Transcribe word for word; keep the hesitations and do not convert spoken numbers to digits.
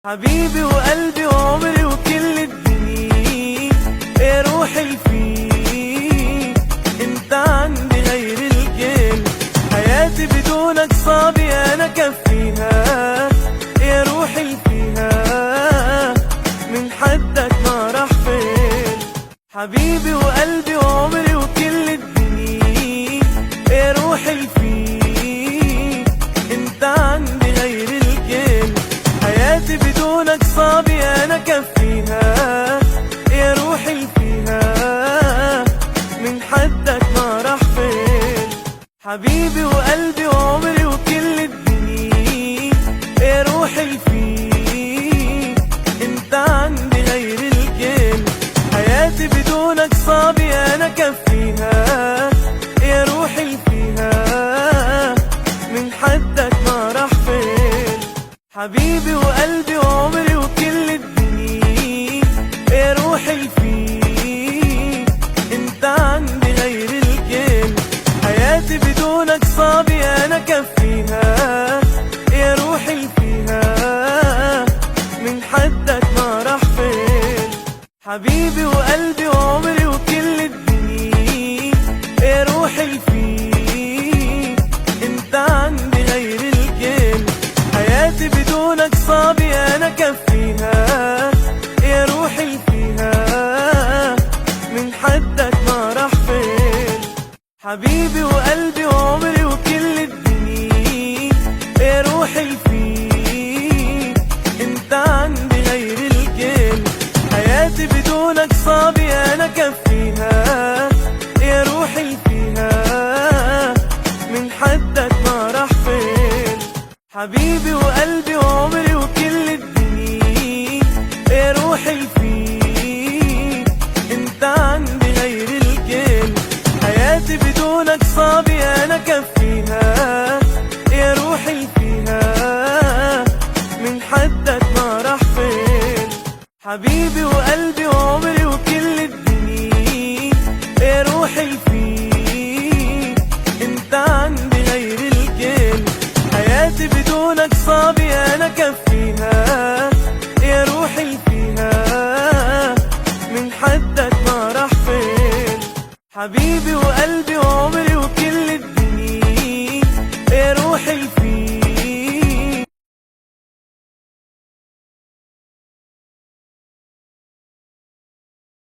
حبيبي وقلبي وعمري وكل الدنيا، يا روحي الفيك، انت عندي غير الكل. حياتي بدونك صعبة انا كفيها، يا روحي الفيها، من حدك ما راح فين. حبيبي وقلبي وعمري وكل الدنيا، يا روحي الفيك، انت عندي غير الكل. حياتي بدونك صعبة انا كفيها، يا روحي الفيها، من حدك ما راح فين. حبيبي وقلبي وعمري وكل الدنيا، يا روحي الفيك، انت عندي غير الكل. حياتي بدونك صعبة انا كفيها، يا روحي الفيها، من حدك ما راح فين. حبيبي وقلبي وعمري وكل الدنيا، يا روحي الفيك، انت عندي غير الكل. حياتي بدونك صعبة انا كفيها، يا روحي الفيها، من حدك ما راح فين. حبيبي وقلبي وعمري وكل الدنيا، يا روحي الفيك، انت عندي غير الكل. حياتي بدونك صعبة انا كفيها، يا روحي الفيها، من حدك ما راح فين. حبيبي وقلبي وعمري وكل الدنيا، يا روحي الفيك، انت عندي غير الكل. حياتي بدونك صعبة انا كفيها، يا روحي الفيها، من حدك ما راح فين. حبيبي وقلبي وعمري وكل الدنيا، يا روحي الفيك، انت عندي غير الكل. حياتي بدونك صعبة انا كفيها، يا روحي الفيها، من حدك ما راح فين. حبيبي وقلبي وعمري وكل الدنيا، يا روحي الفيك، انت عندي غير الكل. حياتي بدونك صعبة انا كفيها، يا روحي الفيها، من حدك ما راح فين. حبيبي وقلبي وعمري